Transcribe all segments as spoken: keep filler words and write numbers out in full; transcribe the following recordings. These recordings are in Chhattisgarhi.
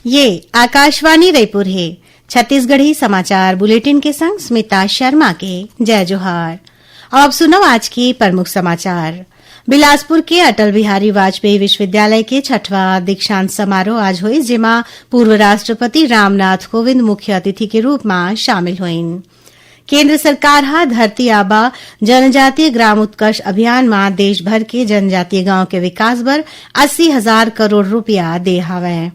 ये आकाशवाणी रायपुर हे। छत्तीसगढ़ी समाचार बुलेटिन के संग स्मिता शर्मा के जय जोहार। अब सुनव आज के प्रमुख समाचार। बिलासपुर के अटल बिहारी वाजपेयी विश्वविद्यालय के छठवां दीक्षांत समारोह आज होइस, जेमा पूर्व राष्ट्रपति रामनाथ कोविंद मुख्य अतिथि के रूप म शामिल होइन। केंद्र सरकार ह धरती आबा जनजातीय ग्राम उत्कर्ष अभियान म देश भर के जनजातीय गांव के विकास बर अस्सी हजार करोड़ रुपया दे हावय।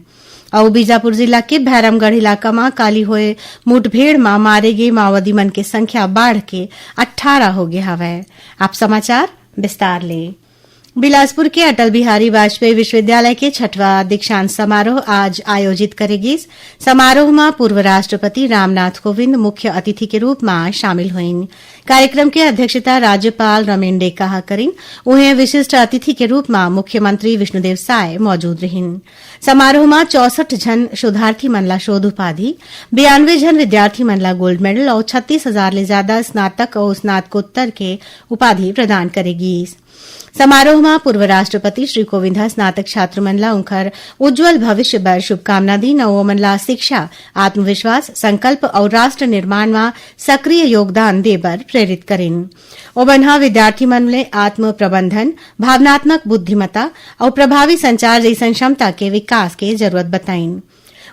अउ बीजापुर जिला के भैरमगढ़ इलाका म काली होए मुठभेड़ म मारे गे माओवादी मन के संख्या बाढ़ के अट्ठारह हो गे हावय। अब समाचार विस्तार ले। बिलासपुर के अटल बिहारी वाजपेयी विश्वविद्यालय के छठवां दीक्षांत समारोह आज आयोजित करे गिस। समारोह म पूर्व राष्ट्रपति रामनाथ कोविंद मुख्य अतिथि के रूप म शामिल होइन। कार्यक्रम के अध्यक्षता राज्यपाल रमेन डेका ह करिन। उहें, विशिष्ट अतिथि के रूप म मुख्यमंत्री विष्णुदेव साय मौजूद रहिन। समारोह म चौसठ झन शोधार्थी मन ला शोध उपाधि, बयानवे झन विद्यार्थी मन ला गोल्ड मेडल अउ छत्तीस हजार ले जादा स्नातक अउ स्नातकोत्तर के उपाधि प्रदान करे गीस। समारोह म पूर्व राष्ट्रपति श्री कोविंद ह स्नातक छात्र मन ला उंखर उज्जवल भविष्य बर शुभकामना दीन अउ ओमन ला शिक्षा, आत्मविश्वास, संकल्प अउ राष्ट्र निर्माण म सक्रिय योगदान दे बर प्रेरित करिन। ओमन ह विद्यार्थी मन ले आत्म प्रबंधन, भावनात्मक बुद्धिमत्ता अउ प्रभावी संचार जइसन क्षमता के विकास के जरूरत बताइन।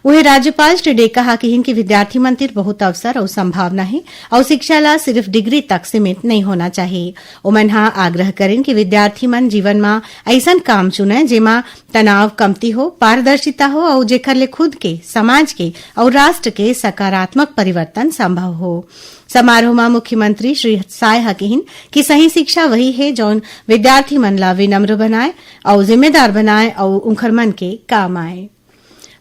उहें, राज्यपाल श्री डेका ह किहिन कि विद्यार्थी मन तीर बहुत अवसर अउ संभावना हे अउ शिक्षा ला सिर्फ डिग्री तक सीमित नइ होना चाही। ओमन ह आग्रह करिन कि विद्यार्थी मन जीवन म अइसन काम चुनय, जेमा तनाव कमती हो, पारदर्शिता हो अउ जेखर ले खुद के, समाज के अउ राष्ट्र के सकारात्मक परिवर्तन संभव हो। समारोह म मुख्यमंत्री श्री साय ह किहिन कि सही शिक्षा वही हे, जौन विद्यार्थी मन ला विनम्र बनाए अउ जिम्मेदार बनाए अउ उंखर मन के काम आए।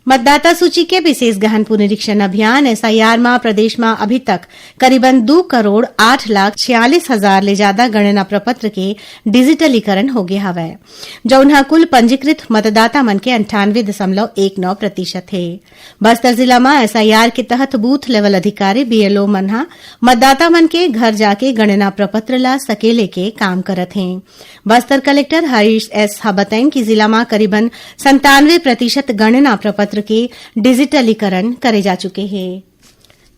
मतदाता सूची के विशेष गहन पुनरीक्षण अभियान, एसआईआर, म प्रदेश म अभी तक करीबन दू करोड़ आठ लाख छियालीस हजार ले जादा गणना प्रपत्र के डिजिटलीकरण होगे हवय, जउन ह कुल पंजीकृत मतदाता मन के अंठानवे दशमलव एक नौ प्रतिशत हे। बस्तर जिला म एसआईआर के तहत बूथ लेवल अधिकारी, बीएलओ, मन ह मतदाता मन के घर जाके गणना प्रपत्र ला सकेले के काम करत हें। बस्तर कलेक्टर हरीश एस ह बताइन कि जिला म करीबन संतानवे प्रतिशत गणना प्रपत्र के डिजिटलीकरण करे जा चुके हे।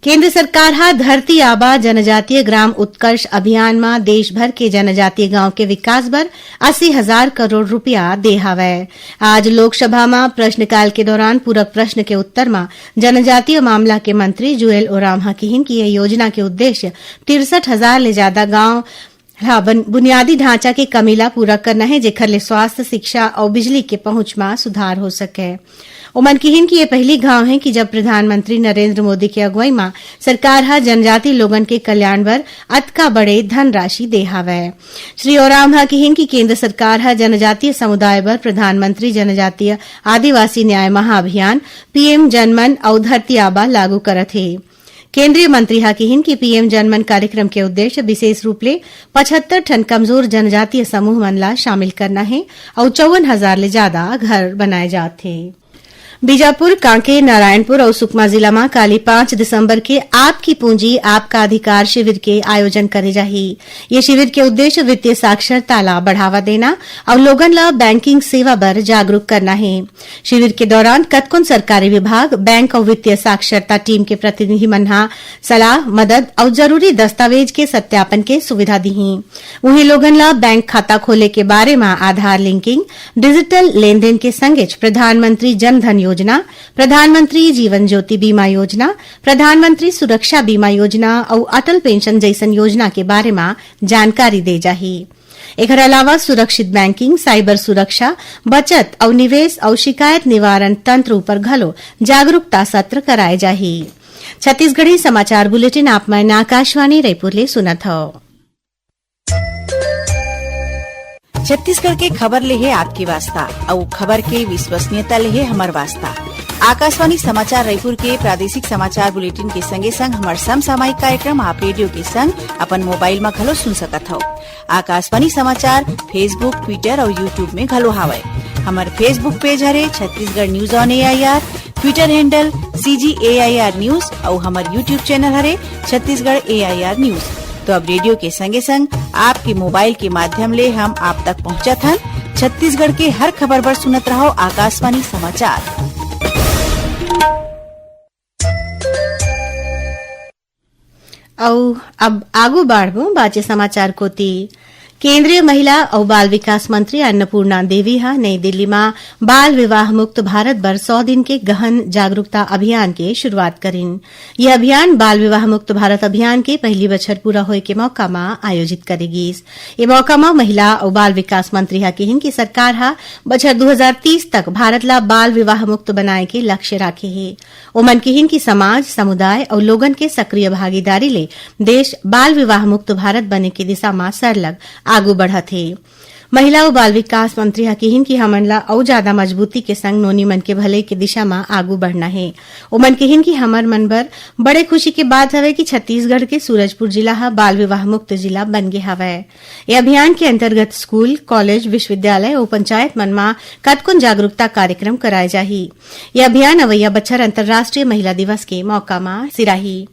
केंद्र सरकार ह धरती आबा जनजातीय ग्राम उत्कर्ष अभियान म देश भर के जनजातीय गांव के विकास बर अस्सी हजार करोड़ रुपया दे हावय। आज लोकसभा म प्रश्नकाल के दौरान पूरक प्रश्न के उत्तर म जनजातीय मामला के मंत्री जुएल ओराम ह किहिन कि ये योजना के उद्देश्य तिरसठ हजार ले जादा गांव ह बन-, बुनियादी ढांचा के कमी ला पूरा करना हे, जेखर ले स्वास्थ्य, शिक्षा अउ बिजली के पहुंच म सुधार हो सके। ओमन किहिन कि ये पहिली घांव हे कि जब प्रधानमंत्री नरेंद्र मोदी के अगुवई म सरकार ह जनजाति लोगन के कल्याण बर अतका बड़े धनराशि दे हावय। श्री ओराम ह किहिन कि केंद्र सरकार ह जनजातीय समुदाय बर प्रधानमंत्री जनजातीय आदिवासी न्याय महाअभियान, पीएम जनमन अउ धरती आबा लागू करत हे। केंद्रीय मंत्री ह किहिन कि पीएम जनमन कार्यक्रम के उद्देश्य विशेष रूप ले पचहत्तर ठन कमजोर जनजातीय समूह मन ला शामिल करना हे अउ चौवन हजार ले जादा घर बनाए जात हे। बीजापुर, कांकेर, नारायणपुर अउ सुकमा जिला म काली पाँच दिसंबर के आपकी पूंजी आपका अधिकार शिविर के आयोजन करे जाही। ये शिविर के उद्देश्य वित्तीय साक्षरता ला बढ़ावा देना अउ लोगन ला बैंकिंग सेवा बर जागरूक करना हे। शिविर के दौरान कतकोन सरकारी विभाग, बैंक अउ वित्तीय साक्षरता टीम के प्रतिनिधि मन ह सलाह, मदद अउ जरूरी दस्तावेज के सत्यापन के सुविधा दिही। उहें, लोगन ला बैंक खाता खोले के बारे म आधार लिंकिंग, डिजिटल लेनदेन के संगेच प्रधानमंत्री जन धन योजना, प्रधानमंत्री जीवन ज्योति बीमा योजना, प्रधानमंत्री सुरक्षा बीमा योजना अउ अटल पेंशन जइसन योजना के बारे म जानकारी दे जाही। एखर अलावा सुरक्षित बैंकिंग, साइबर सुरक्षा, बचत अउ निवेश अउ शिकायत निवारण तंत्र ऊपर घलो जागरूकता सत्र कराए जाही। छत्तीसगढ़ी समाचार बुलेटिन आप मन आकाशवाणी रायपुर ले सुनत हव। छत्तीसगढ़ के खबर ले हे आपके वास्ता, अउ खबर के विश्वसनीयता ले हे हमर वास्ता। आकाशवाणी समाचार रायपुर के प्रादेशिक समाचार बुलेटिन के संगे संग हमर समसामयिक कार्यक्रम आप रेडियो के संग अपन मोबाइल म घलो सुन सकत हव। आकाशवाणी समाचार Facebook, Twitter अउ YouTube में घलो हावय। हमर Facebook पेज हरे Chhattisgarh news on AIR, Twitter handle CG AIR news अउ हमर YouTube चैनल हरे छत्तीसगढ़ एआईआर न्यूज। तो अब रेडियो के संगे संग आपके मोबाइल के माध्यम ले हम आप तक पहुंचत हन। छत्तीसगढ़ के हर खबर बर सुनत रहव आकाशवाणी समाचार। अउ अब आगू बाढ़बो बाचे समाचार कोति। केंद्रीय महिला अउ बाल विकास मंत्री अन्नपूर्णा देवी ह नई दिल्ली म बाल विवाह मुक्त भारत बर सौ दिन के गहन जागरूकता अभियान के शुरुआत करिन। ये अभियान बाल विवाह मुक्त भारत अभियान के पहली बछर पूरा होए के मौका म आयोजित करे गीस। ये मौका म महिला अउ बाल विकास मंत्री ह किहिन कि सरकार ह बछर दू हजार तीस तक भारत ला बाल विवाह मुक्त बनाए के लक्ष्य राखे हे। ओमन किहिन कि समाज, समुदाय अउ लोगन के सक्रिय भागीदारी ले देश बाल विवाह मुक्त भारत बने के दिशा म सरलग आगू बढ़त हे। महिला अउ बाल विकास मंत्री ह किहिन कि हमन ला अउ जादा मजबूती के संग नोनी मन के भलई के दिशा म आगू बढ़ना हे। ओमन किहिन कि हमर मन बर बड़े खुशी के बात हवय कि छत्तीसगढ़ के सूरजपुर जिला ह बाल विवाह मुक्त जिला बन गे हवय। ये अभियान के अंतर्गत स्कूल, कॉलेज, विश्वविद्यालय अउ पंचायत मन म कतकोन जागरूकता कार्यक्रम कराए जाही। ये अभियान अवइया बछर अंतर्राष्ट्रीय महिला दिवस के मौका म सिराही।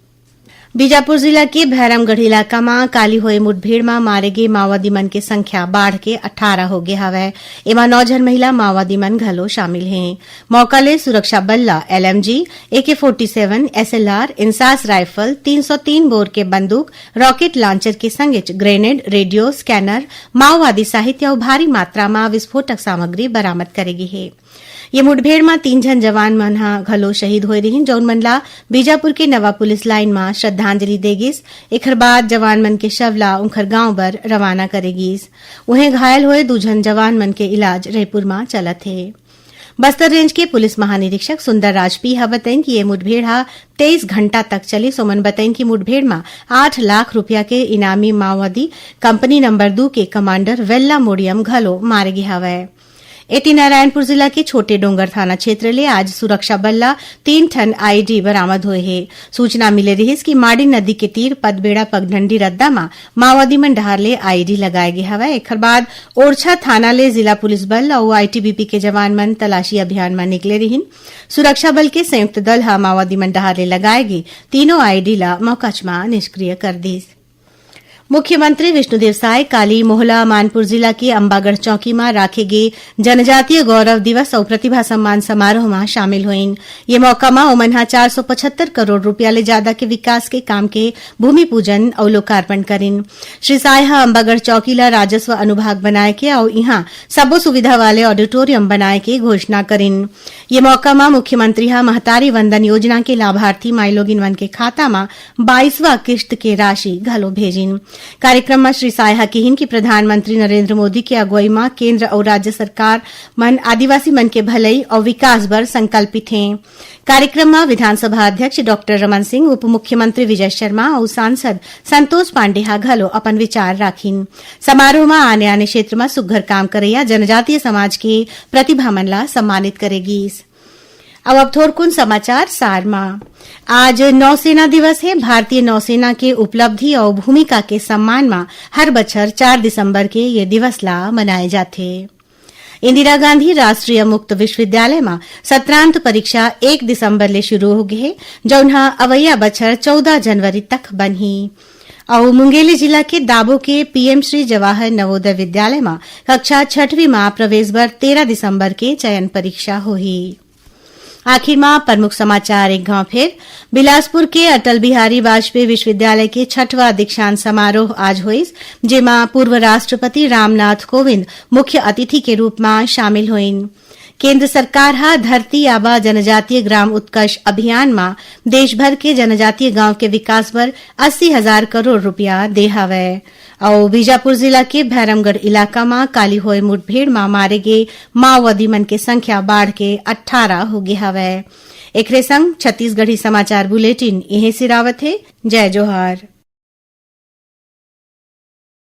बीजापुर जिला के भैरमगढ़ इलाका म काली होए मुठभेड़ म मारे गे माओवादी मन के संख्या बाढ़ के अठारह हो गे हवय। एमा नौ झन महिला माओवादी मन घलो शामिल हें। मौका ले सुरक्षा बल ल LMG, AK forty seven, SLR, INSAS rifle, तीन सौ तीन बोर के बंदूक, रॉकेट लॉन्चर के संगेच ग्रेनेड, रेडियो, स्कैनर, माओवादी साहित्य अउ भारी मात्रा म विस्फोटक सामग्री बरामद करे गे हे। ये मुठभेड़ म तीन झन जवान मन ह घलो शहीद होए रिहिन, जउन मन ला बीजापुर के नवा पुलिस लाइन म श्रद्धांजलि दे गिस। एखर बाद जवान मन के शव ला उंखर गांव बर रवाना करे गिस। उहें, घायल होए दू झन जवान मन के इलाज रईपुर म चलत हे। बस्तर रेंज के पुलिस महानिरीक्षक सुंदर राजपी ह बतइन कि ये मुठभेड़ ह तेईस घंटा तक चलिस। ओमन बतइन कि मुठभेड़ म आठ लाख रुपया के इनामी माओवादी कंपनी नंबर दू के कमांडर वेल्ला मोडियम घलो मारे गे हवय। एती नारायणपुर जिला के छोटे डोंगर थाना क्षेत्र ले आज सुरक्षा बल ला तीन ठन आईडी बरामद होए हे। सूचना मिले रिहिस कि माड़ी नदी के तीर पदबेड़ा पगडंडी रद्दा म माओवादी मन डहार ले आईडी लगाए गे हवय। एखर बाद ओरछा थाना ले जिला पुलिस बल अउ आईटीबीपी के जवान मन तलाशी अभियान म निकले रिहिन। सुरक्षा बल के संयुक्त दल ह माओवादी मन डहार ले लगाए गे तीनों आईडी ला मौकाच म निष्क्रिय कर दिस। मुख्यमंत्री विष्णुदेव साय काली मोहला मानपुर जिला के अंबागढ़ चौकी म राखे गे जनजातीय गौरव दिवस अउ प्रतिभा सम्मान समारोह म शामिल होइन। ये मौका म ओमन ह चार सौ पचहत्तर करोड़ रुपया ले जादा के विकास के काम के भूमि पूजन अउ लोकार्पण करिन। श्री साय ह अंबागढ़ चौकी ल राजस्व अनुभाग बनाए के अउ इहां सबो सुविधा वाले ऑडिटोरियम बनाए के घोषणा करिन। ये मौका म मुख्यमंत्री ह महतारी वंदन योजना के लाभार्थी माईलोगिन मन के खाता म बाईसवां किस्त के राशि घलो भेजिन। कार्यक्रम म श्री साय ह किहिन कि प्रधानमंत्री नरेंद्र मोदी के अगुवई म केंद्र अउ राज्य सरकार मन आदिवासी मन के भलई अउ विकास बर संकल्पित हें। कार्यक्रम म विधानसभा अध्यक्ष डॉक्टर रमन सिंह, उप मुख्यमंत्री विजय शर्मा अउ सांसद संतोष पांडे ह घलो अपन विचार राखिन। समारोह म आने-आने क्षेत्र म सुग्घर काम करइया जनजातीय समाज के प्रतिभा मन ला सम्मानित करे गीस। अब, अब थोरकुन समाचार सार म। आज नौसेना दिवस हे। भारतीय नौसेना के उपलब्धि अउ भूमिका के सम्मान म हर बछर चार दिसंबर के ये दिवस ला मनाए जाथे। इंदिरा गांधी राष्ट्रीय मुक्त विश्वविद्यालय म सत्रांत परीक्षा एक दिसंबर ले शुरू हो गे हे, जउन ह अवइया बछर चौदह जनवरी तक बनही। अउ मुंगेली जिला के दाबो के पीएम श्री जवाहर नवोदय विद्यालय म कक्षा छठवीं म प्रवेश बर तेरह दिसंबर के चयन परीक्षा होही। आखिर म प्रमुख समाचार एक घाव फेर। बिलासपुर के अटल बिहारी वाजपेयी विश्वविद्यालय के छठवां दीक्षांत समारोह आज होइस, जेमा पूर्व राष्ट्रपति रामनाथ कोविंद मुख्य अतिथि के रूप म शामिल होइन। केंद्र सरकार ह धरती आबा जनजातीय ग्राम उत्कर्ष अभियान म देश भर के जनजातीय गांव के विकास बर अस्सी हजार करोड़ रुपया दे हवय। अउ बीजापुर जिला के भैरमगढ़ इलाका म काली होए मुठभेड़ म मारे गे माओवादी मन के संख्या बाढ़ के अट्ठारह हो गे हवय। एकरे संग छत्तीसगढ़ी समाचार बुलेटिन इहें सिरावत हे। जय जोहार।